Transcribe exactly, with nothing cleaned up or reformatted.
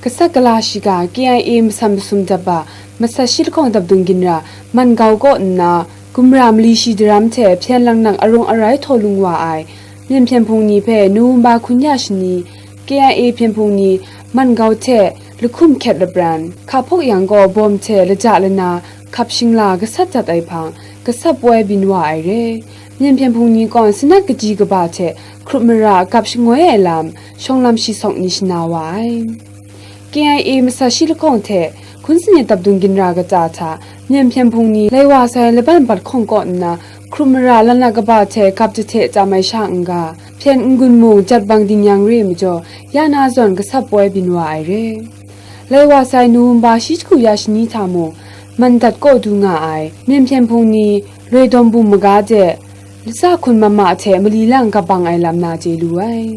Gasat gala shiga K I A masat masum dap a, masat shi lahkawng dapdung ginra Mangau kaw nna, gumra mali shi daram hte hpyen lang nang arung arai htaw lung wa ai Myen Hpyen Hpung ni hpe November hkun ya shani, K I A Hpyen Hpung ni Mangau hte lahkum hkyet lapran, hka hpawk yang gaw bawm hte laja lana hkap shingla gasat dat ai hpang, gasat poi byin wa ai re. Myen Hpyen Hpung ni gaw sanat kaji kaba hte hkrup mara gap shangoi ai lam, shawng lam shi sawk ni shana wa ai. K I A masat shi lahkawng hte hkun sanit dapdung ginra kata hta Myen Hpyen Hpung ni lai wa sai laban bat hkawng kaw nna, hkrup mara lanat kaba hte gap jahte chyam ai sha n-ga, hpyen n-gun mung jat bang ding yang re ai majaw, ya na zawn gasat poi byin wa ai re. Lai wa sai November shi jahku ya shani hta mung, Mandat kaw du nga ai Myen Hpyen Hpung ni Loi Dawn Bum maga de, latsa hkun mama hte mali lang gap bang ai lam na chye lu ai.